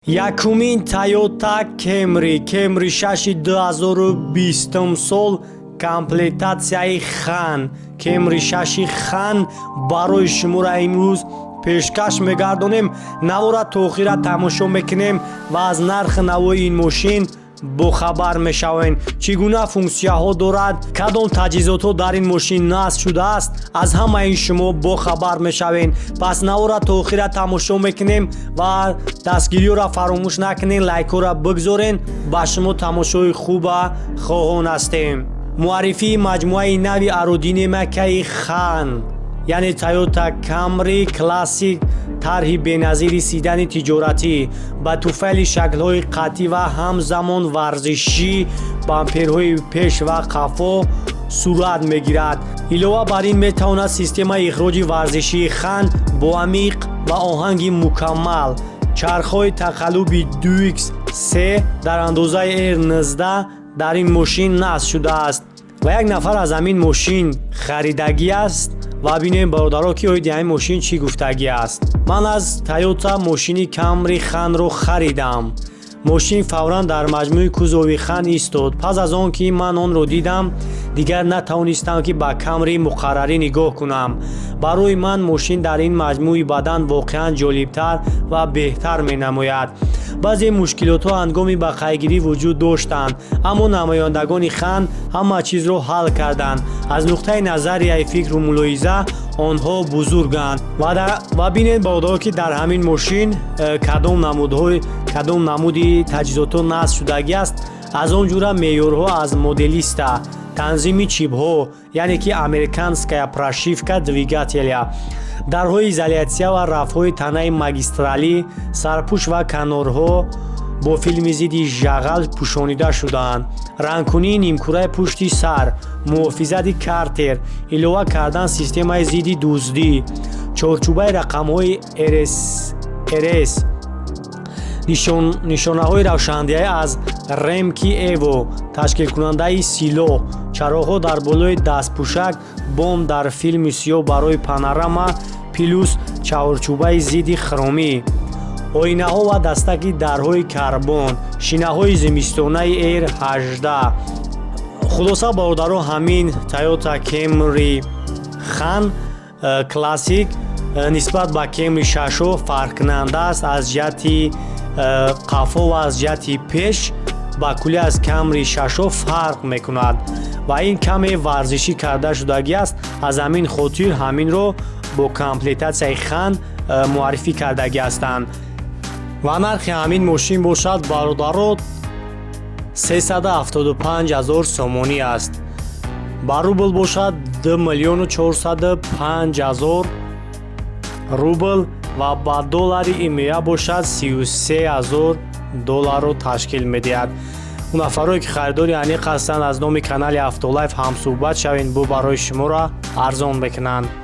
Якумин Тойота Кемри, Кемри 6 2020 сол, комплектатсияи Хан. Кемри 6 Хан барои шуморо имрӯз пешкаш мегардонем. Навора то охира тамошо мекунем ва аз нархи навои ин мошин бохабар мешавем. Чӣ гуна функсияҳо дорад, кадом таҷҳизотҳо дар ин мошин насб шудааст, аз ҳамаи ин шумо бохабар мешавем. Пас навора то охира тамошо мекунем ва дастгириёро фаромӯш накунем, лайкҳоро бигзорен. Ба шумо тамошои хуба хоҳон ҳастем. Муаррифии маҷмӯаи нави аэродинамикаи Хан, яъне Тойота Камри Классик, тарҳи беназири седани тиҷоратӣ ба туфайли шаклҳои қатъӣ ва ҳамзамон варзишӣ, бамперҳои пеш ва қафо сурат мегирад. Илова бар ин, метавонад системаи ихроҷи варзишии Хан бо амиқ ва оҳанги мукаммал, чархҳои тақаллуби 2x3 дар андозаи R19 дар ин мошин насб шудааст. Ва як нафар аз ҳамин мошин харидагӣ аст ва бинем, бародаро, ки оиди ҳамин мошин чӣ гуфтагӣ аст. «Ман аз Тойота мошини Камри Ханро харидам. Мошин фавран дар маҷмӯи кузови Хан истод. Пас аз он ки ман онро дидам, дигар натавонистам, ки ба Камри муқаррарӣ нигоҳ кунам. Барои ман мошин дар ин маҷмӯи бадан воқеан ҷолибтар ва беҳтар менамояд. Баъзе мушкилотҳо ҳангоми ба қайдгирӣ вуҷуд доштанд, аммо намояндагони Хан ҳама чизро ҳал карданд. Аз нуқтаи назарияи фикру мулоҳиза онҳо бузурганд». Ва бинед, бародаро, ки дар ҳамин мошин кадом намудҳои, кадом намуди таҷҳизотҳо насб шудагӣ аст. Аз он ҷура меъёрҳо аз моделиста, танзими чипҳо, яъне ки американская прошивка двигателя, дарҳои изолятсия ва рафҳои танаи магистралӣ, сарпӯш ва канорҳо бо филми зидди жағал пӯшонида шудаанд, рангкунии нимкураи пушти сар, муҳофизати картер, илова кардан системаи зидди дуздӣ, чорчӯбаи рақамҳои РС, нишонаҳои равшандиҳӣ аз ремки Эво, ташкилкунандаи силоҳ, чароғҳо дар болои дастпӯшак, бом дар филми сиёҳ барои панорама, плюс чаҳорчӯбаи зидди хромӣ, оинаҳо ва дастаки дарҳои карбон, шинаҳои зимистонаи R18. Хулоса, бародаро, ҳамин Toyota Camry Хан Classic нисбат ба Camry 6 фарқкунанда аст. Аз ҷиҳати қафо ва аз ҷиҳати пеш ба куллӣ аз Camry 6 фарқ мекунад ва ин каме варзишӣ карда шудагӣ аст. Аз ҳамин хотир ҳаминро бо комплектатсияи Хан муаррифӣ кардагӣ ҳастанд. Ва нархи ҳамин мошин бошад, бародаро, 375 ҳазор сомонӣ аст. Ба рубл бошад, 2 миллиону 405 ҳазор рубл ва ба доллари имия бошад, 33 ҳазор долларро ташкил медиҳад. Он нафарое ки харидори аниқ ҳастанд, аз номи канали Автолайф ҳамсӯҳбат шавед, бу барои шуморо арзон мекунанд.